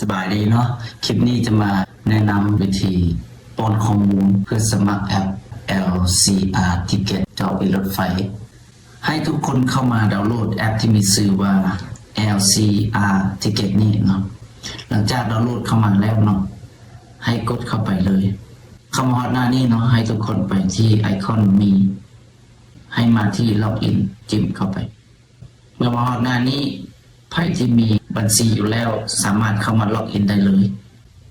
ສະບາຍດີເນາະ ຄລິບນີ້ຈະມາແນະນຳວິທີປ້ອນຂໍ້ມູນເພື່ອສະໝັກແອັບ ແອລຊີອາ Ticket ຈອງປີ້ລົດໄຟ. ໃຫ້ທຸກຄົນເຂົ້າມາດາວໂຫຼດແອັບທີ່ມີຊື່ວ່າ ແອລຊີອາ Ticket ນີ້ເນາະ. ຫຼັງຈາກດາວໂຫຼດເຂົ້າມາແລ້ວເນາະ ໃຫ້ກົດເຂົ້າໄປເລີຍ. ເຂົ້າມາຮອດໜ້ານີ້ເນາະ ໃຫ້ທຸກຄົນໄປທີ່ໄອຄອນມີ ໃຫ້ມາທີ່ Login ຈິ້ມເຂົ້າໄປ. ເມື່ອມາຮອດໜ້ານີ້ ໃຜທີ່ມີບັນຊີຢູ່ແລ້ວສາມາດເຂົ້າມາ Login ໄດ້ເລີຍ,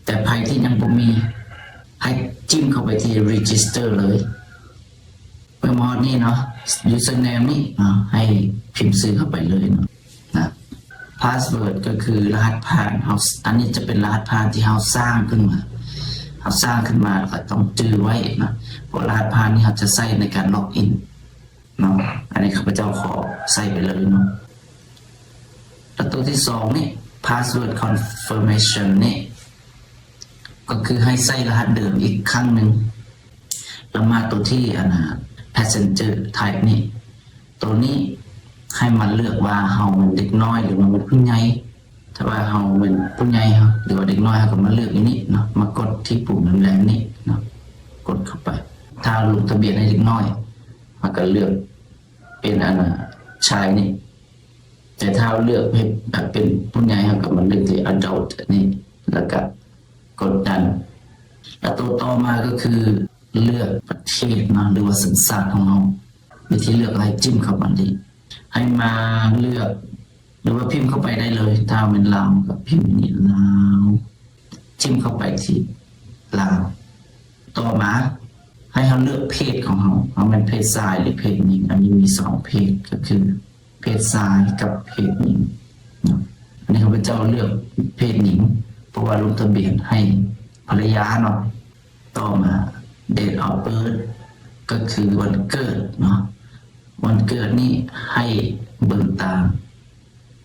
ແຕ່ໃຜທີ່ຍັງບໍ່ມີ ໃຫ້ຈິ້ມເຂົ້າໄປທີ່ Register ເລີຍ. ເມື່ອມາຮອດນີ້ເນາະ Username ນີ້ເນາະ ໃຫ້ພິມຊື່ເຂົ້າໄປເລີຍເນາະ ນະ. Password ກໍຄືລະຫັດຜ່ານເຮົາ, ອັນນີ້ຈະເປັນລະຫັດຜ່ານທີ່ເຮົາສ້າງຂຶ້ນມາ, ເຮົາສ້າງຂຶ້ນມາ ແລ້ວກໍຕ້ອງຈື່ໄວ້ເນາະ ເພາະລະຫັດຜ່ານນີ້ເຮົາຈະໃຊ້ໃນການ Login ເນາະ. ອັນນີ້ຂ້າພະເຈົ້າຂໍໃສ່ໄປເລີຍເນາະ. ແລ້ວໂຕທີສອງນີ້ Password Confirmation ນີ້ ກໍຄືໃຫ້ໃສ່ລະຫັດເດີມອີກຄັ້ງໜຶ່ງ. ແລ້ວມາໂຕທີ່ ອັນນ່າ Passenger Type ນີ້ ໂຕນີ້ໃຫ້ມາເລືອກວ່າເຮົາແມ່ນເດັກນ້ອຍ ຫຼືວ່າແມ່ນຜູ້ໃຫຍ່. ຖ້າວ່າເຮົາແມ່ນຜູ້ໃຫຍ່ເຮົາ ຫຼືວ່າເດັກນ້ອຍ ເຮົາກໍມາເລືອກຢູ່ນີ້ເນາະ, ມາກົດທີ່ປຸ່ມແຫຼມໆນີ້ເນາະ, ກົດເຂົ້າໄປ. ຖ້າລົງທະບຽນໃຫ້ເດັກນ້ອຍ ເຮົາກໍເລືອກເປັນ ອັນນ່າ ຊາຍນີ້, ແຕ່ຖ້າເລືອກເຮັດເປັນຜູ້ໃຫຍ່ ເຮົາກໍມາເລືອກທີ່ Adult ນີ້ ແລ້ວກໍກົດ Done. ແລ້ວໂຕຕໍ່ມາກໍຄືເລືອກປະເທດເນາະ ຫຼືວ່າສັນຊາດຂອງເຮົາ. ວິທີເລືອກໃຫ້ຈິ້ມເຂົ້າໄປນີ້ ໃຫ້ມາເລືອກ ຫຼືວ່າພິມເຂົ້າໄປໄດ້ເລີຍ. ຖ້າແມ່ນລາວກໍພິມນີ້ ລາວ, ຈິ້ມເຂົ້າໄປທີ່ລາວ. ຕໍ່ມາໃຫ້ເຮົາເລືອກເພດຂອງເຮົາ ເຮົາແມ່ນເພດຊາຍ ຫຼື ເພດຍິງ. ອັນນີ້ມີສອງເພດ ກໍຄືເພດຊາຍກັບເພດຍິງເນາະ. ອັນນີ້ຂ້າພະເຈົ້າເລືອກເພດຍິງ ເພາະວ່າລົງທະບຽນໃຫ້ພັນລະຍາເນາະ. ຕໍ່ມາ Date of Birth ກໍຄືວັນເກີດເນາະ. ວັນເກີດນີ້ໃຫ້ເບິ່ງຕາມ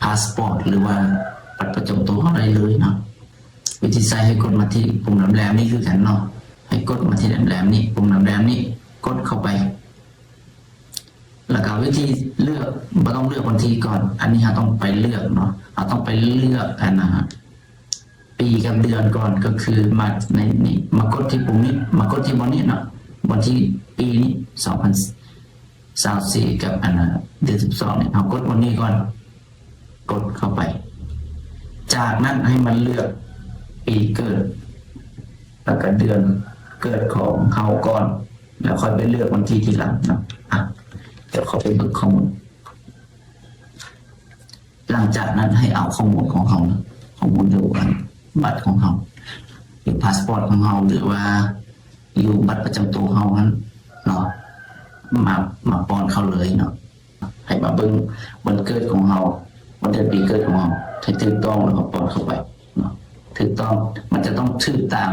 passport ຫຼືວ່າບັດປະຈຳຕົວເຮົາໄດ້ເລີຍເນາະ. ວິທີໃຊ້ໃຫ້ກົດມາທີ່ປຸ່ມແຫຼມໆນີ້ຄືກັນເນາະ, ໃຫ້ກົດມາທີ່ແຫຼມໆນີ້ ປຸ່ມແຫຼມໆນີ້ ກົດເຂົ້າໄປ. ແລ້ວກໍວິທີເລືອກ ບໍ່ຕ້ອງເລືອກວັນທີກ່ອນ, ອັນນີ້ເຮົາຕ້ອງໄປເລືອກເນາະ, ເຮົາຕ້ອງໄປເລືອກ ອັນນ່າ ປີກັບເດືອນກ່ອນ. ກໍຄືມາໃນນີ້ ມາກົດທີ່ປຸ່ມນີ້ ມາກົດທີ່ບ່ອນນີ້ເນາະ, ບ່ອນທີ່ປີນີ້ ສອງພັນຊາວສີ່ ກັບ ອັນນ່າ ເດືອນສິບສອງນີ້ ເຮົາກົດບ່ອນນີ້ກ່ອນ, ກົດເຂົ້າໄປ. ຈາກນັ້ນໃຫ້ມັນເລືອກປີເກີດ ແລ້ວກໍເດືອນເກີດຂອງເຮົາກ່ອນ, ແລ້ວຄ່ອຍໄປເລືອກວັນທີທີຫຼັງເນາະ. ອ່ະ ດຽວເຂົ້າໄປເບິ່ງຂໍ້ມູນ. ຫຼັງຈາກນັ້ນໃຫ້ເອົາຂໍ້ມູນຂອງເຮົາເນາະ, ຂໍ້ມູນຢູ່ ອັນ ບັດຂອງເຮົາ ຢູ່ passport ຂອງເຮົາ ຫຼືວ່າຢູ່ບັດປະຈຳຕົວເຮົາຫັ້ນເນາະ, ມາ ມາປ້ອນເຂົ້າເລີຍເນາະ. ໃຫ້ມາເບິ່ງວັນເກີດຂອງເຮົາ, ວັນເດືອນປີເກີດຂອງເຮົາ ໃຫ້ຖືກຕ້ອງ ແລ້ວກໍປ້ອນເຂົ້າໄປເນາະ. ຖືກຕ້ອງ ມັນຈະຕ້ອງຖືກຕາມ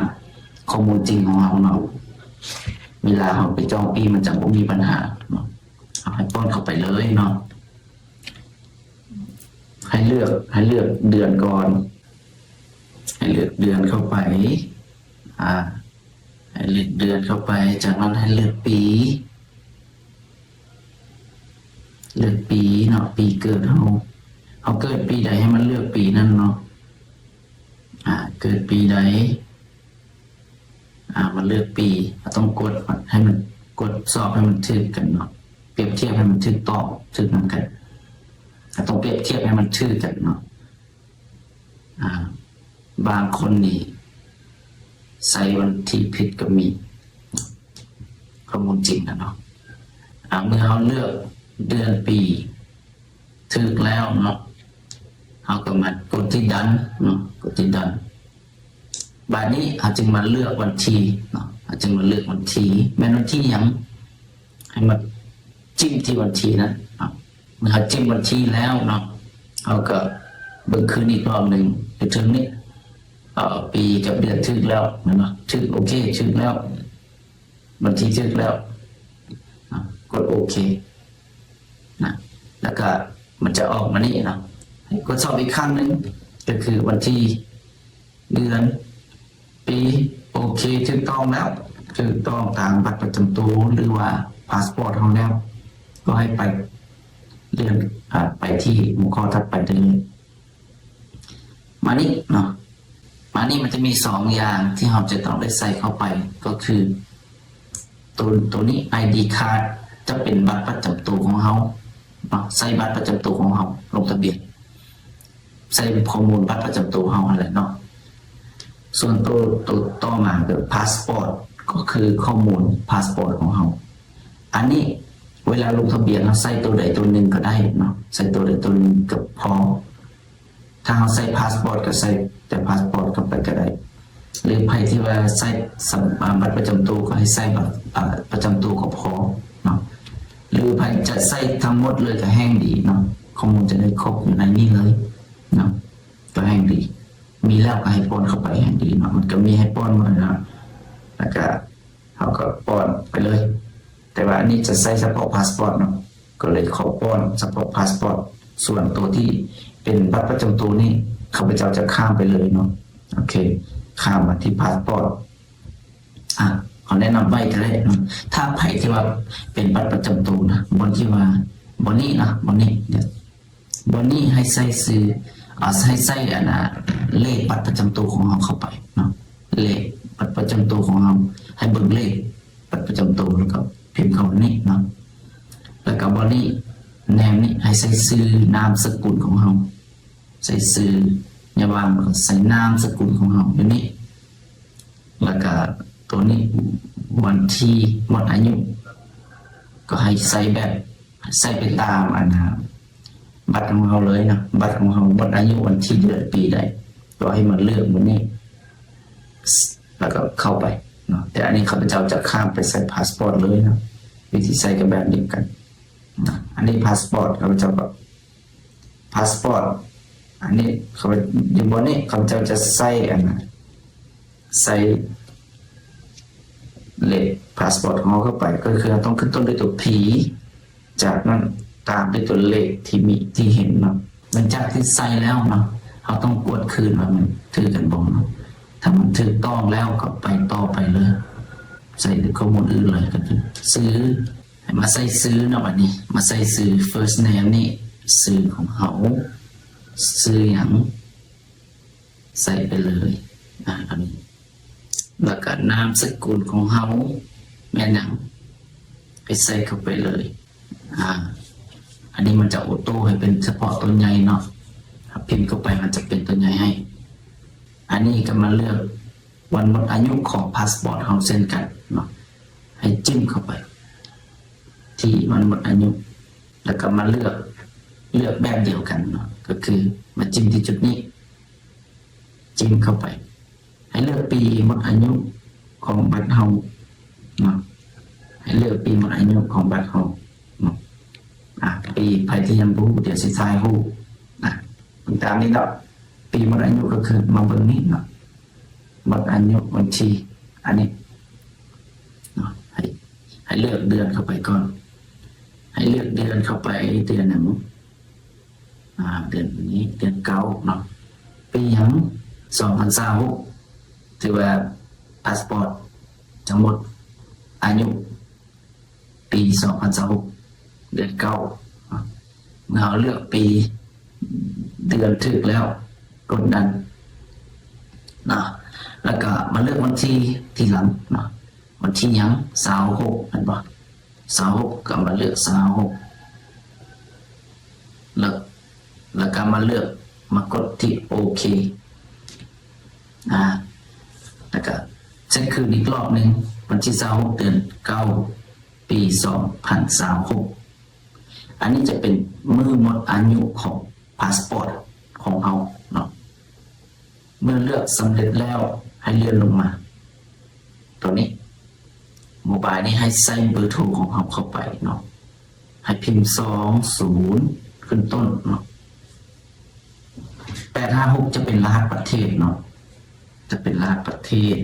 ຂໍ້ມູນຈິງຂອງເຮົາເນາະ. ເວລາເຮົາໄປຈອງປີ້ ມັນຈະບໍ່ມີບັນຫາເນາະ. ເອົາ ໃຫ້ປ້ອນເຂົ້າໄປເລີຍເນາະ. ໃຫ້ເລືອກ ໃຫ້ເລືອກເດືອນກ່ອນ, ໃຫ້ເລືອກເດືອນເຂົ້າໄປ. ອ່າ ໃຫ້ເລືອກເດືອນເຂົ້າໄປ, ຈາກນັ້ນໃຫ້ເລືອກປີ, ເລືອກປີເນາະ, ປີເກີດເຮົາ. ເຮົາເກີດປີໃດ ໃຫ້ມັນເລືອກປີນັ້ນເນາະ. ອ່າ ເກີດປີໃດ ອ່າ ມາເລືອກປີ. ເຮົາຕ້ອງກົດໃຫ້ມັນ ກົດຊອກໃຫ້ມັນຖືກກັນເນາະ, ປຽບທຽບໃຫ້ມັນຖືກຕ້ອງ ຖືກນຳກັນ. ເຮົາຕ້ອງປຽບທຽບໃຫ້ມັນຖືກກັນເນາະ. ອ່າ ບາງຄົນນີ້ໃສ່ວັນທີຜິດກໍມີ, ຂໍ້ມູນຈິງນະເນາະ. ອ່າ ເມື່ອເຮົາເລືອກເດືອນປີຖືກແລ້ວເນາະ, ເຮົາກໍມາກົດທີ່ Done ເນາະ, ກົດທີ່ Done. ບາດນີ້ເຮົາຈຶ່ງມາເລືອກວັນທີເນາະ, ເຮົາຈຶ່ງມາເລືອກວັນທີ. ແມ່ນວັນທີຫຍັງ? ໃຫ້ມາຈິ້ມທີ່ວັນທີນັ້ນເນາະ. ເມື່ອເຮົາຈິ້ມວັນທີແລ້ວເນາະ, ເຮົາກໍເບິ່ງຄືນອີກຮອບໜຶ່ງ ຢູ່ເທິງນີ້ ເອີ ປີກັບເດືອນຖືກແລ້ວແມ່ນບໍ່? ຖືກ ໂອເຄ ຖືກແລ້ວ, ວັນທີຖືກແລ້ວ, ກົດໂອເຄນະ. ແລ້ວກໍມັນຈະອອກມານີ້ເນາະ, ໃຫ້ກົດຊອກອີກຄັ້ງໜຶ່ງ ກໍຄືວັນທີ ເດືອນ ປີ ໂອເຄ ຖືກຕ້ອງແລ້ວ, ຖືກຕ້ອງຕາມບັດປະຈຳໂຕ ຫຼືວ່າພາສປອດເຮົາແລ້ວ, ກໍໃຫ້ໄປເລື່ອນ ອາ ໄປທີ່ຫົວຂໍ້ຖັດໄປໄດ້ເລີຍ. ມານີ້ເນາະ, ອັນນີ້ມັນຈະມີສອງຢ່າງທີ່ເຮົາຈະຕ້ອງໄດ້ໃສ່ເຂົ້າໄປ ກໍຄືໂຕ ໂຕນີ້ ໄອດີຄາດ ຈະເປັນບັດປະຈຳໂຕຂອງເຮົາເນາະ ໃສ່ບັດປະຈຳໂຕຂອງເຮົາລົງທະບຽນ ໃສ່ຂໍ້ມູນບັດປະຈຳໂຕເຮົາຫັ້ນແຫຼະເນາະ. ສ່ວນໂຕ ໂຕຕໍ່ມາກໍພາສປອດ ກໍຄືຂໍ້ມູນພາສປອດຂອງເຮົາ. ອັນນີ້ເວລາລົງທະບຽນ ເຮົາໃສ່ໂຕໃດໂຕໜຶ່ງກໍໄດ້ເນາະ ໃສ່ໂຕໃດໂຕໜຶ່ງກໍພໍ. ຖ້າເຮົາໃສ່ພາສປອດກໍໃສ່ແຕ່ພາສປອດເຂົ້າໄປກໍໄດ້ ຫຼືໃຜທີ່ວ່າໃສ່ສຳ ອາ ບັດປະຈຳໂຕກໍໃຫ້ໃສ່ບັດ ອາ ປະຈຳໂຕກໍພໍເນາະ ຫຼືໃຜຈະໃສ່ທັງໝົດເລີຍກໍແຮ່ງດີເນາະ ຂໍ້ມູນຈະໄດ້ຄົບຢູ່ໃນນີ້ເລີຍເນາະ ກໍແຮ່ງດີ. ມີແລ້ວກໍໃຫ້ປ້ອນເຂົ້າໄປແຮ່ງດີເນາະ ມັນກໍມີໃຫ້ປ້ອນໝົດນະ ແລ້ວກໍເຮົາກໍປ້ອນໄປເລີຍ. ແຕ່ວ່າອັນນີ້ຈະໃສ່ສະເພາະພາສປອດເນາະ ກໍເລີຍຂໍປ້ອນສະເພາະພາສປອດ. ສ່ວນໂຕທີ່ເປັນບັດປະຈຳໂຕນີ້ ຂ້າພະເຈົ້າຈະຂ້າມໄປເລີຍເນາະ. ໂອເຄ ຂ້າມມາທີ່ພາສປອດ. ອາ ເຮົາແນະນຳໄວ້ກໍໄດ້ເນາະ ຖ້າໃຜທີ່ວ່າເປັນບັດປະຈຳໂຕນະ ບ່ອນທີ່ວ່າ ບ່ອນນີ້ນະ ບ່ອນນີ້ ບ່ອນນີ້ໃຫ້ໃສ່ຊື່ ອາ ໃຫ້ໃສ່ອັນນະ ເລກບັດປະຈຳໂຕຂອງເຮົາເຂົ້າໄປເນາະ ເລກບັດປະຈຳໂຕຂອງເຮົາ ໃຫ້ເບິ່ງເລກບັດປະຈຳໂຕ ແລ້ວກໍພິມເຂົ້ານີ້ເນາະ. ແລ້ວກໍບ່ອນນີ້ ແນມນີ້ ໃຫ້ໃສ່ຊື່ນາມສະກຸນຂອງເຮົາ ໃສ່ຊື່ ຢ່າວ່າງ ໃສ່ນາມສະກຸນຂອງເຮົາຢູ່ນີ້ ແລ້ວກໍໂຕນີ້ ວັນທີໝົດອາຍຸ ກໍໃຫ້ໃສ່ແບບ ໃສ່ໄປຕາມອັນນະ ບັດຂອງເຮົາເລີຍເນາະ ບັດຂອງເຮົາໝົດອາຍຸວັນທີເດືອນປີໃດ ກໍໃຫ້ມາເລືອກມື້ນີ້ ແລ້ວກໍເຂົ້າໄປເນາະ. ແຕ່ອັນນີ້ຂ້າພະເຈົ້າຈະຂ້າມໄປໃສ່ພາສປອດເລີຍເນາະ ວິທີໃສ່ກໍແບບດຽວກັນເນາະ. ອັນນີ້ພາສປອດ ຂ້າພະເຈົ້າກໍ ພາສປອດ ອັນນີ້ ຂ້າພະ ຢູ່ບ່ອນນີ້ ຂ້າພະເຈົ້າຈະໃສ່ອັນນະ ໃສ່ເລກພາສປອດຂອງເຮົາເຂົ້າໄປ ກໍຄືເຮົາຕ້ອງຂຶ້ນຕົ້ນດ້ວຍຕົວ P ຈາກນັ້ນຕາມດ້ວຍຕົວເລກທີ່ມີ ທີ່ເຫັນເນາະ. ຫຼັງຈາກທີ່ໃສ່ແລ້ວເນາະ ເຮົາຕ້ອງກວດຄືນວ່າມັນຖືກກັນບໍ່ເນາະ. ຖ້າມັນຖືກຕ້ອງແລ້ວກໍໄປຕໍ່ໄປເລີຍ ໃສ່ຂໍ້ມູນອື່ນເລີຍ ກໍຄືຊື່ ໃຫ້ມາໃສ່ຊື່ເນາະ. ບັດນີ້ມາໃສ່ຊື່ first name ນີ້ ຊື່ຂອງເຮົາ ຊື່ຫຍັງ ໃສ່ໄປເລີຍ ອາ ອັນນີ້ ແລ້ວກໍນາມສະກຸນຂອງເຮົາແມ່ນຫຍັງ ໃຫ້ໃສ່ເຂົ້າໄປເລີຍ. ອາ ອັນນີ້ມັນຈະໂອໂຕ້ໃຫ້ເປັນສະເພາະຕົວໃຫຍ່ເນາະ ຖ້າພິມເຂົ້າໄປມັນຈະເປັນຕົວໃຫຍ່ໃຫ້. ອັນນີ້ກໍມາເລືອກວັນໝົດອາຍຸຂອງພາສປອດເຮົາເຊັ່ນກັນເນາະ ໃຫ້ຈິ້ມເຂົ້າໄປທີ່ວັນໝົດອາຍຸ ແລ້ວກໍມາເລືອກ ເລືອກແບບດຽວກັນເນາະ ກໍຄືມາຈິ້ມທີ່ຈຸດນີ້ ຈິ້ມເຂົ້າໄປ ໃຫ້ເລືອກປີໝົດອາຍຸຂອງບັດເຮົາເນາະ ໃຫ້ເລືອກປີໝົດອາຍຸຂອງບັດເຮົາເນາະ. ອາ ປີ ໃຜທີ່ຍັງບໍ່ຮູ້ ດຽວຊິຖ່າຍຮູບ ອາ ເບິ່ງຕາມນີ້ເນາະ. ປີໝົດອາຍຸກໍຄືມາເບິ່ງນີ້ເນາະ ໝົດອາຍຸວັນທີ ອັນນີ້ເນາະ ໃຫ້ ໃຫ້ເລືອກເດືອນເຂົ້າໄປກ່ອນ ໃຫ້ເລືອກເດືອນເຂົ້າໄປ ເດືອນຫຍັງ ອາ ເດືອນນີ້ ເດືອນເກົ້າເນາະ ປີຫຍັງ ສອງພັນຊາວຫົກ ຖືວ່າພາສປອດຈະໝົດອາຍຸປີສອງພັນຊາວຫົກ ເດືອນເກົ້າເນາະ. ເມື່ອເຮົາເລືອກປີ ເດືອນຖືກແລ້ວ ກົດນັ້ນເນາະ ແລ້ວກໍມາເລືອກວັນທີທີຫຼັງເນາະ. ວັນທີຫຍັງ ຊາວຫົກ ແມ່ນບໍ່ ຊາວຫົກ ກໍມາເລືອກຊາວຫົກ ແລ້ວ ແລ້ວກໍມາເລືອກ ມາກົດທີ່ໂອເຄ ອາ ແລ້ວກໍເຊັກຄືນອີກລອບໜຶ່ງ ວັນທີຊາວຫົກ ເດືອນເກົ້າ ປີສອງພັນຊາວຫົກ. ອັນນີ້ຈະເປັນມື້ໝົດອາຍຸຂອງພາສປອດຂອງເຮົາເນາະ. ເມື່ອເລືອກສຳເລັດແລ້ວ ໃຫ້ເລື່ອນລົງມາ ຕົວນີ້ ໂມບາຍນີ້ ໃຫ້ໃສ່ເບີໂທຂອງເຮົາເຂົ້າໄປເນາະ ໃຫ້ພິມສອງສູນຂຶ້ນຕົ້ນເນາະ. ແປດຫ້າຫົກ ຈະເປັນລະຫັດປະເທດເນາະ ຈະເປັນລະຫັດປະເທດ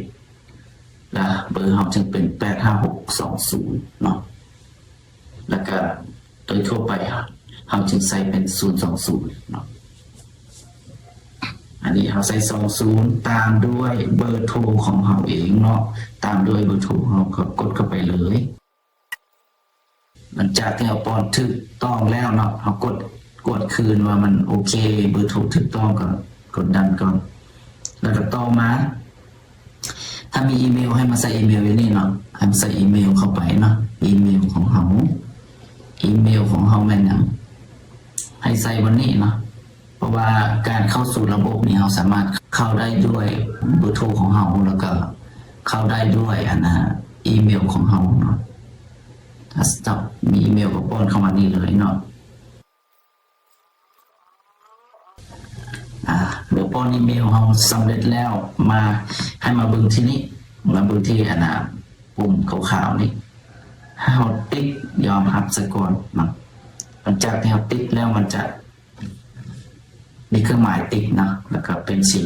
ລະເບີເຮົາຈຶ່ງເປັນແປດຫ້າຫົກສອງສູນເນາະ. ແລ້ວກະໂດຍທົ່ວໄປເຮົາຈຶ່ງໃສ່ເປັນສູນສອງສູນເນາະ. ອັນນີ້ເຮົາໃສ່ສອງສູນຕາມດ້ວຍເບີໂທຂອງເຮົາເອງເນາະ ຕາມດ້ວຍເບີໂທ ເຮົາກໍກົດເຂົ້າໄປເລີຍ. ຫຼັງຈາກທີ່ເຮົາປ້ອນຖືກຕ້ອງແລ້ວເນາະ ເຮົາກົດ ກວດຄືນວ່າມັນໂອເຄ ເບີໂທຖືກຕ້ອງ ກໍກົດດັນກ່ອນ. ແລ້ວກໍຕໍ່ມາ ຖ້າມີອີເມວ ໃຫ້ມາໃສ່ອີເມວຢູ່ນີ້ເນາະ ໃຫ້ມາໃສ່ອີເມວເຂົ້າໄປເນາະ ອີເມວຂອງເຮົາ ອີເມວຂອງເຮົາແມ່ນຫຍັງ? ໃຫ້ໃສ່ບ່ອນນີ້ເນາະ ເພາະວ່າການເຂົ້າສູ່ລະບົບນີ້ ເຮົາສາມາດເຂົ້າໄດ້ດ້ວຍເບີໂທຂອງເຮົາ ແລ້ວກໍເຂົ້າໄດ້ດ້ວຍ ອັນນ່າ ອີເມວຂອງເຮົາເນາະ. ຖ້າມີອີເມວກໍປ້ອນເຂົ້າມານີ້ເລີຍເນາະ. ອາ ເມື່ອປ້ອນອີເມວເຮົາສຳເລັດແລ້ວ ມາ ໃຫ້ມາເບິ່ງທີ່ນີ້ ມາເບິ່ງທີ່ ອັນນ່າ ປຸ່ມຂາວໆນີ້ ໃຫ້ເຮົາຕິກຍອມຮັບຊະກ່ອນເນາະ. ຫຼັງຈາກທີ່ເຮົາຕິກແລ້ວ ມັນຈະມີເຄື່ອງໝາຍຕິກເນາະ ແລ້ວກໍເປັນສີ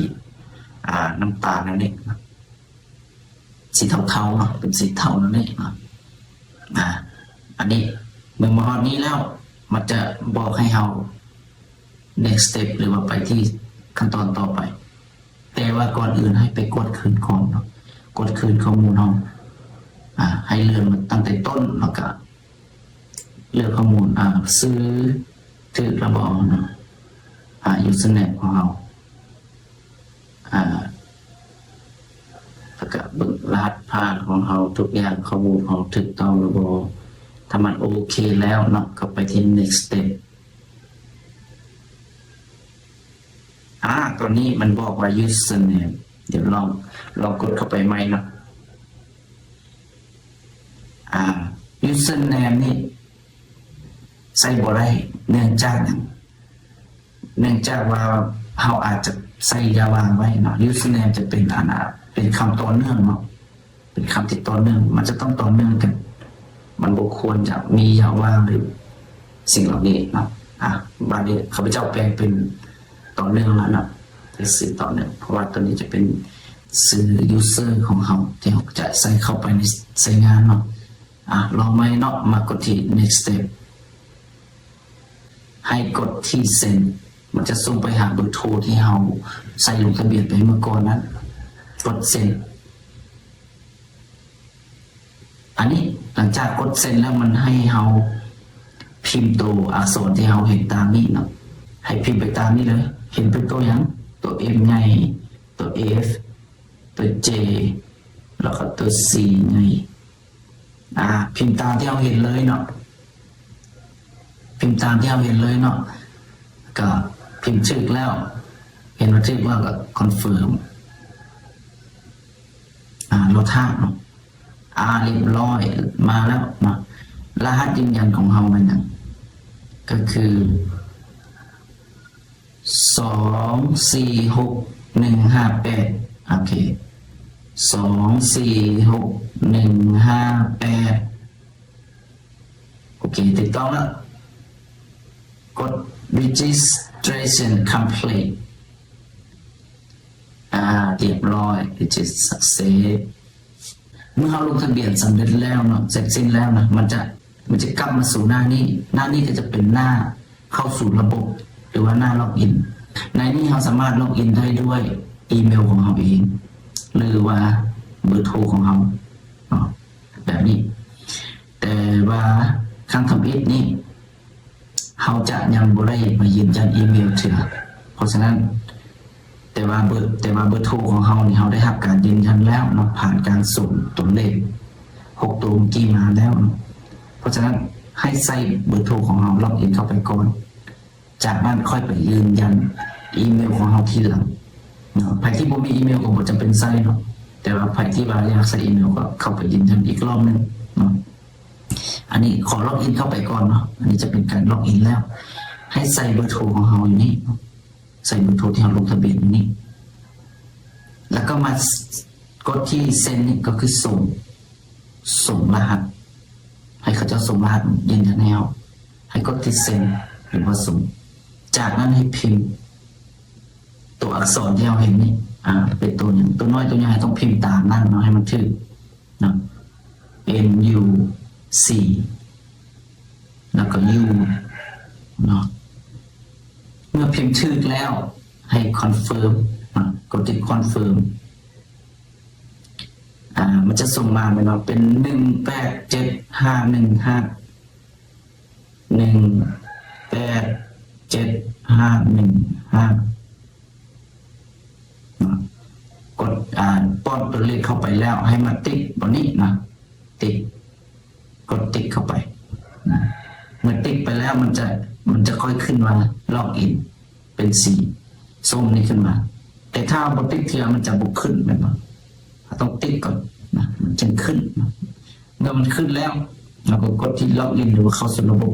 ອາ ນ້ຳຕານແນວນີ້ເນາະ. ສີເທົາໆເນາະ ເປັນສີເທົາແນວນີ້ເນາະ. ອາ ອັນນີ້ ເມື່ອມາຮອດນີ້ແລ້ວ ມັນຈະບອກໃຫ້ເຮົາ next step ຫຼືວ່າໄປທີ່ຂັ້ນຕອນຕໍ່ໄປ. ແຕ່ວ່າກ່ອນອື່ນໃຫ້ໄປກວດຄືນກ່ອນເນາະ ກວດຄືນຂໍ້ມູນເຮົາ. ອາ ໃຫ້ເລີ່ມຕັ້ງແຕ່ຕົ້ນ ແລ້ວກະເລືອກຂໍ້ມູນ ອາ ຊື່ຖືກແລ້ວບໍ່ເນາະ ອາ username ຂອງເຮົາ. ອາ ແລ້ວກະເບິ່ງລະຫັດຜ່ານຂອງເຮົາ ທຸກຢ່າງຂໍ້ມູນຂອງເຮົາຖືກຕ້ອງຫຼືບໍ່. ຖ້າມັນໂອເຄແລ້ວເນາະ ກໍໄປທີ່ next step. ອາ ຕອນນີ້ມັນບອກວ່າ username ດຽວລອງ ລອງກົດເຂົ້າໄປໃໝ່ເນາະ. ອາ username ນີ້ໃສ່ບໍ່ໄດ້ ເນື່ອງຈາກຫຍັງ? ເນື່ອງຈາກວ່າເຮົາອາດຈະໃສ່ຢ່າວ່າງໄວ້ເນາະ. Username ຈະເປັນ ອັນນ່າ ເປັນຄຳຕໍ່ເນື່ອງເນາະ ເປັນຄຳທີ່ຕໍ່ເນື່ອງ ມັນຈະຕ້ອງຕໍ່ເນື່ອງກັນ ມັນບໍ່ຄວນຈະມີຢ່າວ່າງ ຫຼື ສິ່ງເຫຼົ່ານີ້ເນາະ. ອາ ບາດນີ້ຂ້າພະເຈົ້າແປງເປັນຕໍ່ເນື່ອງແລ້ວເນາະ ເປັນຊື່ຕໍ່ເນື່ອງ ເພາະວ່າຕົວນີ້ຈະເປັນຊື່ user ຂອງເຮົາ ທີ່ເຮົາຈະໃສ່ເຂົ້າໄປໃນໃຊ້ງານເນາະ. ອາ ລອງໃໝ່ເນາະ ມາກົດທີ່ next step ໃຫ້ກົດທີ່ send ມັນຈະສົ່ງໄປຫາເບີໂທທີ່ເຮົາໃສ່ລົງທະບຽນໄປເມື່ອກ່ອນນັ້ນ ກົດ send. ອັນນີ້ຫຼັງຈາກກົດ send ແລ້ວ ມັນໃຫ້ເຮົາພິມໂຕອັກສອນທີ່ເຮົາເຫັນຕາມນີ້ເນາະ ໃຫ້ພິມໄປຕາມນີ້ເລີຍ. ເຫັນເປັນໂຕຫຍັງ? ໂຕ M ໃຫຍ່ ໂຕ F ໂຕ J ແລ້ວກໍໂຕ C ໃຫຍ່. ອາ ພິມຕາມທີ່ເຮົາເຫັນເລີຍເນາະ ພິມຕາມທີ່ເຮົາເຫັນເລີຍເນາະ ກໍພິມຖືກແລ້ວ ເຫັນວ່າຖືກແລ້ວກໍ confirm. ອາ ລໍຖ້າເນາະ. ອາ ຮຽບຮ້ອຍ ມາແລ້ວເນາະ. ລະຫັດຢືນຢັນຂອງເຮົາແມ່ນຫຍັງ? ກໍຄື ສອງສີ່ຫົກໜຶ່ງຫ້າແປດ ໂອເຄ ສອງສີ່ຫົກໜຶ່ງຫ້າແປດ ໂອເຄ ຖືກຕ້ອງແລ້ວ ກົດ registration complete. ອາ ຮຽບຮ້ອຍ register success. ເມື່ອເຮົາລົງທະບຽນສຳເລັດແລ້ວເນາະ ເສັດສິ້ນແລ້ວນະ ມັນຈະ ມັນຈະກັບມາສູ່ໜ້ານີ້ ໜ້ານີ້ກໍຈະເປັນໜ້າເຂົ້າສູ່ລະບົບ ຫຼືວ່າໜ້າ login. ໃນນີ້ເຮົາສາມາດ login ໄດ້ດ້ວຍອີເມວຂອງເຮົາເອງ ຫຼືວ່າເບີໂທຂອງເຮົາເນາະ ແບບນີ້. ແຕ່ວ່າຄັ້ງທຳອິດນີ້ ເຮົາຈະຍັງບໍ່ໄດ້ມາຢືນຢັນອີເມວເທື່ອ. ເພາະສະນັ້ນ ແຕ່ວ່າເບີ ແຕ່ວ່າເບີໂທຂອງເຮົານີ້ ເຮົາໄດ້ຮັບການຢືນຢັນແລ້ວເນາະ ຜ່ານການສົ່ງຕົວເລກຫົກໂຕເມື່ອກີ້ມາແລ້ວເນາະ. ເພາະສະນັ້ນ ໃຫ້ໃສ່ເບີໂທຂອງເຮົາ login ເຂົ້າໄປກ່ອນ ຈາກນັ້ນຄ່ອຍໄປຢືນຢັນອີເມວຂອງເຮົາທີຫຼັງເນາະ. ໃຜທີ່ບໍ່ມີອີເມວກໍບໍ່ຈຳເປັນໃສ່ເນາະ ແຕ່ວ່າໃຜທີ່ວ່າຢາກໃສ່ອີເມວກໍເຂົ້າໄປຢືນຢັນອີກລອບໜຶ່ງເນາະ. ອັນນີ້ຂໍ login ເຂົ້າໄປກ່ອນເນາະ ອັນນີ້ຈະເປັນການ login ແລ້ວ ໃຫ້ໃສ່ເບີໂທຂອງເຮົາຢູ່ນີ້ເນາະ ໃສ່ເບີໂທທີ່ເຮົາລົງທະບຽນຢູ່ນີ້ ແລ້ວກໍມາ ກົດທີ່ send ນີ້ ກໍຄືສົ່ງ ສົ່ງລະຫັດ ໃຫ້ເຂົາເຈົ້າສົ່ງລະຫັດຢືນຢັນໃຫ້ເຮົາ ໃຫ້ກົດທີ່ send ຫຼືວ່າສົ່ງ. ຈາກນັ້ນໃຫ້ພິມຕົວອັກສອນທີ່ເຮົາເຫັນນີ້ ອາ ເປັນຕົວຫຍັງ ຕົວນ້ອຍຕົວໃຫຍ່ ຕ້ອງພິມຕາມນັ້ນເນາະ ໃຫ້ມັນຖືກເນາະ N U C ແລ້ວກໍ U ເນາະ. ເມື່ອພິມຖືກແລ້ວ ໃຫ້ confirm ເນາະ ກົດທີ່ confirm. ອາ ມັນຈະສົ່ງມາແມ່ນບໍ່ ເປັນ ໜຶ່ງແປດເຈັດຫ້າໜຶ່ງຫ້າ ໜຶ່ງແປດເຈັດຫ້າໜຶ່ງຫ້າ ເນາະ. ກົດ ອ່າ ປ້ອນຕົວເລກເຂົ້າໄປແລ້ວ ໃຫ້ມາຕິກບ່ອນນີ້ນະ ຕິກ ກົດຕິກເຂົ້າໄປນະ. ເມື່ອຕິກໄປແລ້ວ ມັນຈະ ມັນຈະຄ່ອຍຂຶ້ນມາລັອກອິນ ເປັນສີສົ້ມນີ້ຂຶ້ນມາ. ແຕ່ຖ້າບໍ່ຕິກເທື່ອ ມັນຈະບໍ່ຂຶ້ນ ແມ່ນບໍ່? ເຮົາຕ້ອງຕິກກ່ອນນະ ມັນຈຶ່ງຂຶ້ນນະ. ເມື່ອມັນຂຶ້ນແລ້ວ ເຮົາກໍກົດທີ່ລັອກອິນ ຫຼືວ່າເຂົ້າສູ່ລະບົບ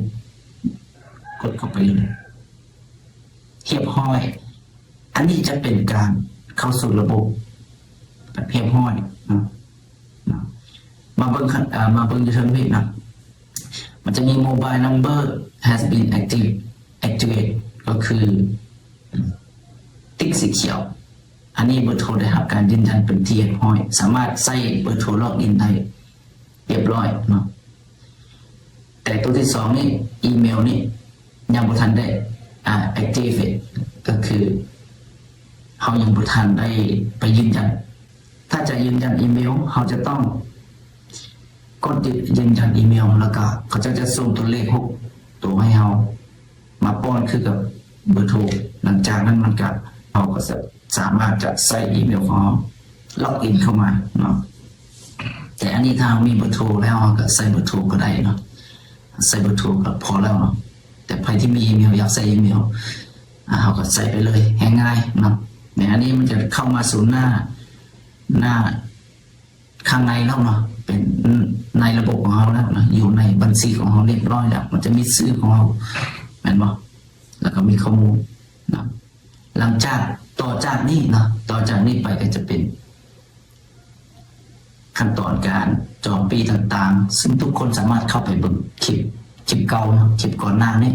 ກົດເຂົ້າໄປເລີຍ. ຮຽບຮ້ອຍ. ອັນນີ້ຈະເປັນການເຂົ້າສູ່ລະບົບແບບຮຽບຮ້ອຍເນາະ. ເນາະ ມາເບິ່ງ ເອີ ມາເບິ່ງຢູ່ເທິງນີ້ເນາະ ມັນຈະມີ Mobile number has been active activate ກໍຄື ຕິກສີຂຽວ. ອັນນີ້ເບີໂທໄດ້ຮັບການຢືນຢັນເປັນທີ່ຮຽບຮ້ອຍ ສາມາດໃສ່ເບີໂທລັອກອິນໄດ້ຮຽບຮ້ອຍເນາະ. ແຕ່ໂຕທີສອງນີ້ ອີເມວນີ້ຍັງບໍ່ທັນໄດ້ ອ່າ activate ກໍຄືເຮົາຍັງບໍ່ທັນໄດ້ໄປຢືນຢັນ. ຖ້າຈະຢືນຢັນອີເມວ ເຮົາຈະຕ້ອງກົດຢືນຢັນອີເມວ ແລ້ວກໍເຂົາເຈົ້າຈະສົ່ງຕົວເລກຫົກໂຕໃຫ້ເຮົາ ມາປ້ອນຄືກັບເບີໂທ. ຫຼັງຈາກນັ້ນມັນກະ ເຮົາກໍສາ ສາມາດຈະໃສ່ອີເມວຂອງເຮົາລັອກອິນເຂົ້າມາເນາະ. ແຕ່ອັນນີ້ຖ້າເຮົາມີເບີໂທແລ້ວ ເຮົາກໍໃສ່ເບີໂທກໍໄດ້ເນາະ ໃສ່ເບີໂທກໍພໍແລ້ວເນາະ. ແຕ່ໃຜທີ່ມີອີເມວ ຢາກໃສ່ອີເມວ ອ່າ ເຮົາກໍໃສ່ໄປເລີຍ ແຮ່ງງ່າຍເນາະ. ໃນອັນນີ້ມັນຈະເຂົ້າມາສູ່ໜ້າ ໜ້າ ຂ້າງໃນແລ້ວເນາະ ເປັນໃນລະບົບຂອງເຮົາແລ້ວເນາະ ຢູ່ໃນບັນຊີຂອງເຮົາຮຽບຮ້ອຍແລ້ວ ມັນຈະມີຊື່ຂອງເຮົາ ແມ່ນບໍ່? ແລ້ວກໍມີຂໍ້ມູນເນາະ. ຫຼັງຈາກ ຕໍ່ຈາກນີ້ເນາະ ຕໍ່ຈາກນີ້ໄປກໍຈະເປັນຂັ້ນຕອນການຈອງປີ້ຕ່າງໆ ຊຶ່ງທຸກຄົນສາມາດເຂົ້າໄປເບິ່ງຄລິບ ຄລິບເກົ່າເນາະ ຄລິບກ່ອນໜ້ານີ້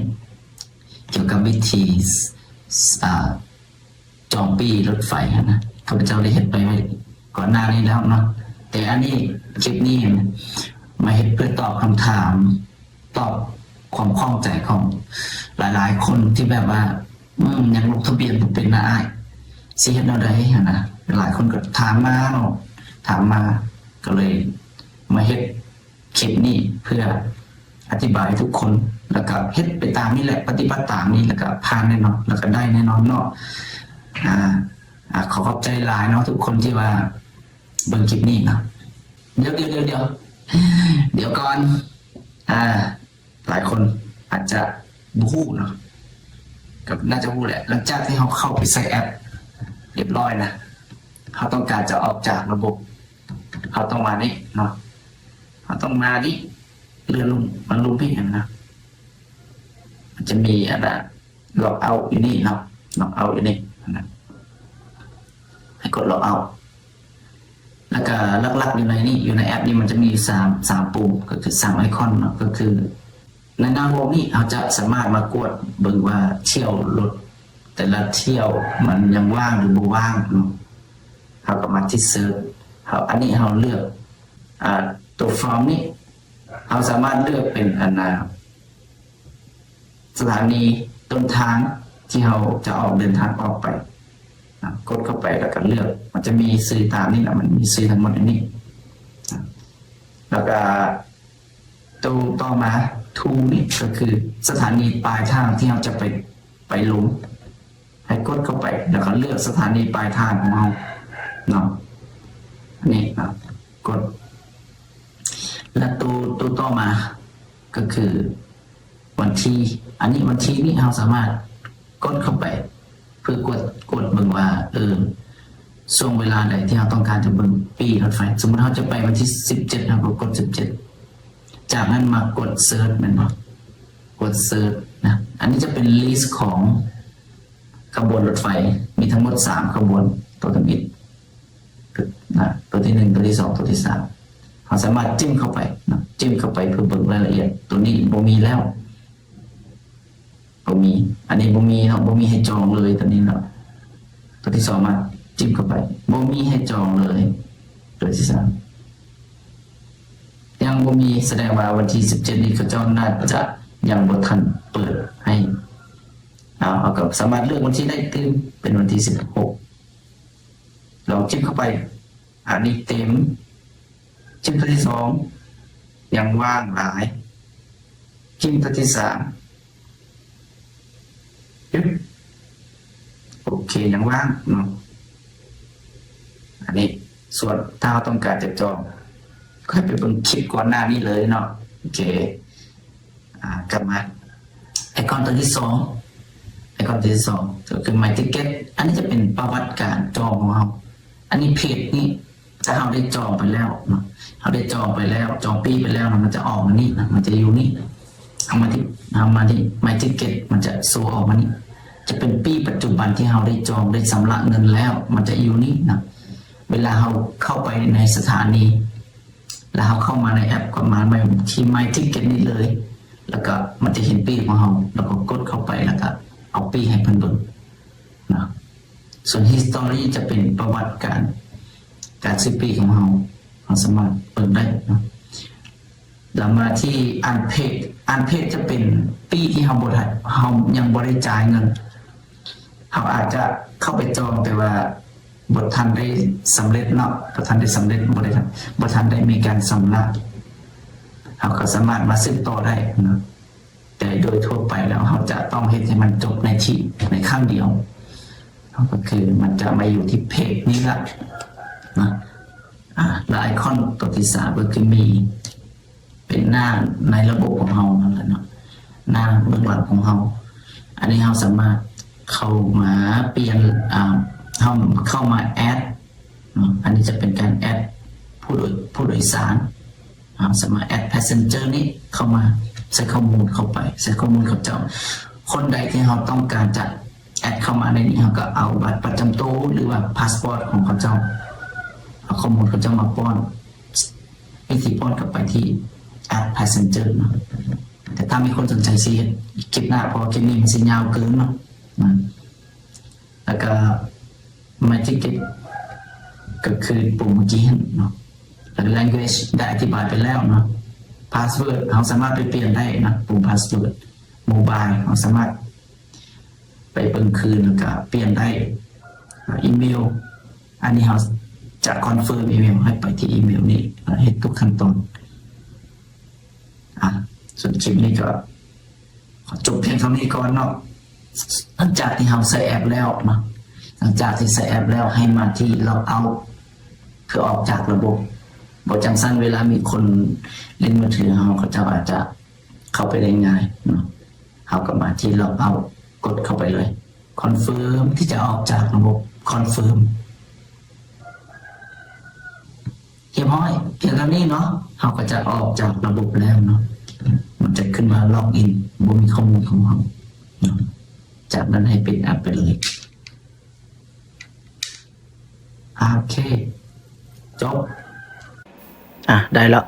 ກ່ຽວກັບວິທີ ອ່າ ຈອງປີ້ລົດໄຟຫັ້ນນະ ຂ້າພະເຈົ້າໄດ້ເຮັດໄປໄວ້ກ່ອນໜ້ານີ້ແລ້ວເນາະ. ແຕ່ອັນນີ້ ຄລິບນີ້ມາເຮັດເພື່ອຕອບຄຳຖາມ ຕອບຄວາມຂ້ອງໃຈຂອງຫຼາຍໆຄົນທີ່ແບບວ່າ ອືມ ຍັງລົງທະບຽນບໍ່ເປັນນະອ້າຍ ຊິເຮັດແນວໃດຫັ້ນນະ. ຫຼາຍຄົນກໍຖາມມາເນາະ ຖາມມາ ກໍເລີຍມາເຮັດ ຄລິບນີ້ເພື່ອອະທິບາຍໃຫ້ທຸກຄົນ ແລ້ວກະເຮັດໄປຕາມນີ້ແຫຼະ ປະຕິບັດຕາມນີ້ ແລ້ວກະຜ່ານແນ່ນອນ ແລ້ວກະໄດ້ແນ່ນອນເນາະ. ອາ ອາ ຂໍຂອບໃຈຫຼາຍເນາະ ທຸກຄົນທີ່ວ່າເບິ່ງຄລິບນີ້ເນາະ. ດຽວ ດຽວ ດຽວ ດຽວ ດຽວກ່ອນ ອາ ຫຼາຍຄົນອາດຈະບໍ່ຮູ້ເນາະ ກໍໜ້າຈະຮູ້ແຫຼະ ຫຼັງຈາກທີ່ເຮົາເຂົ້າໄປໃສ່ແອັບຮຽບຮ້ອຍນະ ເຮົາຕ້ອງການຈະອອກຈາກລະບົບ ເຮົາຕ້ອງມານີ້ເນາະ ເຮົາຕ້ອງມານີ້ ເລື່ອນລົງ ມັນລົງພີ້ຫັ້ນນະ ມັນຈະມີອັນນ່າ ລັອກເອົາຢູ່ນີ້ເນາະ ລັອກເອົາຢູ່ນີ້ຫັ້ນນະ ໃຫ້ກົດລັອກເອົາ. ແລ້ວກະຫຼັກໆຢູ່ໃນນີ້ ຢູ່ໃນແອັບນີ້ມັນຈະມີຢູ່ສາມ ສາມປຸ່ມ ກໍຄືສາມໄອຄອນເນາະ ກໍຄືໃນໜ້າໂຮມນີ້ ເຮົາຈະສາມາດມາກວດເບິ່ງວ່າຖ້ຽວລົດແຕ່ລະຖ້ຽວມັນຍັງວ່າງຫຼືບໍ່ວ່າງເນາະ. ເຮົາກໍມາທີ່ເສີດ ເຮົາ ອັນນີ້ເຮົາເລືອກ ອ່າ ຕົວຟອມນີ້ ເຮົາສາມາດເລືອກເປັນອັນນ່າ ສະຖານີຕົ້ນທາງທີ່ເຮົາຈະອອກເດີນທາງອອກໄປນະ ກົດເຂົ້າໄປແລ້ວກໍເລືອກ ມັນຈະມີຊື່ຕາມນີ້ນະ ມັນມີຊື່ທັງໝົດອັນນີ້ນະ ແລ້ວກໍໂຕຕໍ່ມາ ທູນີ້ ກໍຄືສະຖານີປາຍທາງທີ່ເຮົາຈະໄປ ໄປລົງ ໃຫ້ກົດເຂົ້າໄປ ແລ້ວກໍເລືອກສະຖານີປາຍທາງຂອງເຮົາເນາະ ນີ້ນະ ກົດ ແລ້ວໂຕ ໂຕຕໍ່ມາ ກໍຄື ວັນທີ ອັນນີ້ວັນທີນີ້ເຮົາສາມາດກົດເຂົ້າໄປ ເພື່ອກວດ ກວດເບິ່ງວ່າ ເອີ ຊ່ວງເວລາໃດທີ່ເຮົາຕ້ອງການຈະເບິ່ງປີ້ລົດໄຟ ສົມມຸດເຮົາຈະໄປວັນທີສິບເຈັດ ເຮົາກໍກົດສິບເຈັດ ຈາກນັ້ນມາກົດເສີດ ແມ່ນບໍ່? ກົດເສີດນະ ອັນນີ້ຈະເປັນລິສຂອງຂະບວນລົດໄຟ ມີທັງໝົດສາມຂະບວນ ຕົວທຳອິດນະ ຕົວທີໜຶ່ງ ຕົວທີສອງ ຕົວທີສາມ ເຮົາສາມາດຈິ້ມເຂົ້າໄປນະ ຈິ້ມເຂົ້າໄປເພື່ອເບິ່ງລາຍລະອຽດ ຕົວນີ້ບໍ່ມີແລ້ວ ບໍ່ມີ ອັນນີ້ບໍ່ມີເນາະ ບໍ່ມີໃຫ້ຈອງເລີຍ ຕົວນີ້ເນາະ ຕົວທີສອງມາ ຈິ້ມເຂົ້າໄປ ບໍ່ມີໃຫ້ຈອງເລີຍ ຕົວທີສາມ ຍັງບໍ່ມີ ສະແດງວ່າວັນທີສິບເຈັດນີ້ ເຂົາເຈົ້າໜ້າຈະຍັງບໍ່ທັນເປີດໃຫ້ ເອົາ ເຮົາກໍສາມາດເລືອກວັນທີໄດ້ຕື່ມ ເປັນວັນທີສິບຫົກ ລອງຈິ້ມເຂົ້າໄປ ອັນນີ້ເຕັມ ຈິ້ມຕົວທີສອງ ຍັງວ່າງຫຼາຍ ຈິ້ມຕົວທີສາມ ປຶບ ໂອເຄ ຍັງວ່າງເນາະ ອັນນີ້ ສ່ວນຖ້າເຮົາຕ້ອງການຈະຈອງ ກໍໃຫ້ໄປເບິ່ງຄລິບກ່ອນໜ້ານີ້ເລີຍເນາະ. ໂອເຄ ອາ ກັບມາໄອຄອນຕົວທີສອງ ໄອຄອນຕົວທີສອງ ກໍຄື My Ticket. ອັນນີ້ຈະເປັນປະຫວັດການຈອງຂອງເຮົາ. ອັນນີ້ Page ນີ້ ຖ້າເຮົາໄດ້ຈອງໄປແລ້ວເນາະ ເຮົາໄດ້ຈອງໄປແລ້ວ ຈອງປີ້ໄປແລ້ວເນາະ ມັນຈະອອກມານີ້ນະ ມັນຈະຢູ່ນີ້. ເຮົາມາທີ່ ເຮົາມາທີ່ My Ticket ມັນຈະໂຊອອກມານີ້ ຈະເປັນປີ້ປັດຈຸບັນທີ່ເຮົາໄດ້ຈອງ ໄດ້ຊຳລະເງິນແລ້ວ ມັນຈະຢູ່ນີ້ນະ. ເວລາເຮົາເຂົ້າໄປໃນສະຖານີ ແລ້ວເຮົາເຂົ້າມາໃນແອັບ ກໍມາທີ່ My Ticket ນີ້ເລີຍ ແລ້ວກໍມັນຈະເຫັນປີ້ຂອງເຮົາ ແລ້ວກໍກົດເຂົ້າໄປ ແລ້ວກໍເອົາປີ້ໃຫ້ເພິ່ນເບິ່ງນະ. ສ່ວນ History ຈະເປັນປະຫວັດການ ການຊື້ປີ້ຂອງເຮົາ ເຮົາສາມາດເບິ່ງໄດ້ເນາະ. ແລ້ວມາທີ່ Unpaid Unpaid ຈະເປັນປີ້ທີ່ເຮົາບໍ່ໄດ້ ເຮົາຍັງບໍ່ໄດ້ຈ່າຍເງິນ. ເຮົາອາດຈະເຂົ້າໄປຈອງ ແຕ່ວ່າບໍ່ທັນໄດ້ສຳເລັດເນາະ ບໍ່ທັນໄດ້ສຳເລັດ ບໍ່ໄດ້ ບໍ່ທັນໄດ້ມີການຊຳລະ ເຮົາກໍສາມາດມາສືບຕໍ່ໄດ້ເນາະ. ແຕ່ໂດຍທົ່ວໄປແລ້ວ ເຮົາຈະຕ້ອງເຮັດໃຫ້ມັນຈົບໃນທີ່ ໃນຄັ້ງດຽວ ກໍຄືມັນຈະມາຢູ່ທີ່ Page ນີ້ລະນະ. ອາ ແລ້ວໄອຄອນຕົວທີສາມ ກໍຄືມີ ເປັນໜ້າໃນລະບົບຂອງເຮົານັ້ນແຫຼະເນາະ ໜ້າເບື້ອງຫຼັງຂອງເຮົາ. ອັນນີ້ເຮົາສາມາດເຂົ້າມາປ່ຽນ ອາ ເຮົາເຂົ້າມາ add ເນາະ. ອັນນີ້ຈະເປັນການ add ຜູ້ໂດຍ ຜູ້ໂດຍສານ. ເຮົາສາມາດ add passenger ນີ້ເຂົ້າມາ ໃສ່ຂໍ້ມູນເຂົ້າໄປ ໃສ່ຂໍ້ມູນເຂົາເຈົ້າ. ຄົນໃດທີ່ເຮົາຕ້ອງການຈະ add ເຂົ້າມາໃນນີ້ ເຮົາກໍເອົາບັດປະຈຳໂຕ ຫຼືວ່າ passport ຂອງເຂົາເຈົ້າ ເອົາຂໍ້ມູນເຂົາເຈົ້າມາປ້ອນ ວິທີປ້ອນກໍໄປທີ່ add passenger ເນາະ. ແຕ່ຖ້າມີຄົນສົນໃຈຊິເຮັດຄລິບໜ້າ ເພາະວ່າຄລິບນີ້ມັນຊິຍາວເກີນເນາະ. ແລ້ວກໍ My Ticket ກໍຄືປຸ່ມເມື່ອກີ້ຫັ້ນເນາະ. ແລ້ວ Language ໄດ້ອະທິບາຍໄປແລ້ວເນາະ. Password ເຮົາສາມາດໄປປ່ຽນໄດ້ເນາະ ປຸ່ມ Password. Mobile ເຮົາສາມາດ ໄປເບິ່ງຄືນ ແລ້ວກະປ່ຽນໄດ້. ອີເມວ ອັນນີ້ເຮົາຈະ confirm ອີເມວ ໃຫ້ໄປທີ່ອີເມວນີ້ ເຮັດທຸກຂັ້ນຕອນ. ອາ ສ່ວນຄລິບນີ້ກໍຂໍຈົບພຽງເທົ່ານີ້ກ່ອນເນາະ. ຫຼັງຈາກທີ່ເຮົາໃສ່ແອັບແລ້ວເນາະ ຫຼັງຈາກທີ່ໃສ່ແອັບແລ້ວ ໃຫ້ມາທີ່ log out ເພື່ອອອກຈາກລະບົບ. ບໍ່ຈັ່ງຊັ້ນ ເວລາມີຄົນຫຼິ້ນມືຖືເຮົາ ເຂົາເຈົ້າອາດຈະເຂົ້າໄປໄດ້ງ່າຍເນາະ. ເຮົາກໍມາທີ່ log out ກົດເຂົ້າໄປເລີຍ confirm ທີ່ຈະອອກຈາກລະບົບ confirm. ຮຽບຮ້ອຍ ພຽງເທົ່ານີ້ເນາະ ເຮົາກໍຈະອອກຈາກລະບົບແລ້ວເນາະ. ມັນຈະຂຶ້ນມາ log in ບໍ່ມີຂໍ້ມູນຂອງເຮົາເນາະ. ຈາກນັ້ນໃຫ້ປິດແອັບໄປເລີຍ. ໂອເຄ ຈົບ. ອາ ໄດ້ແລ້ວ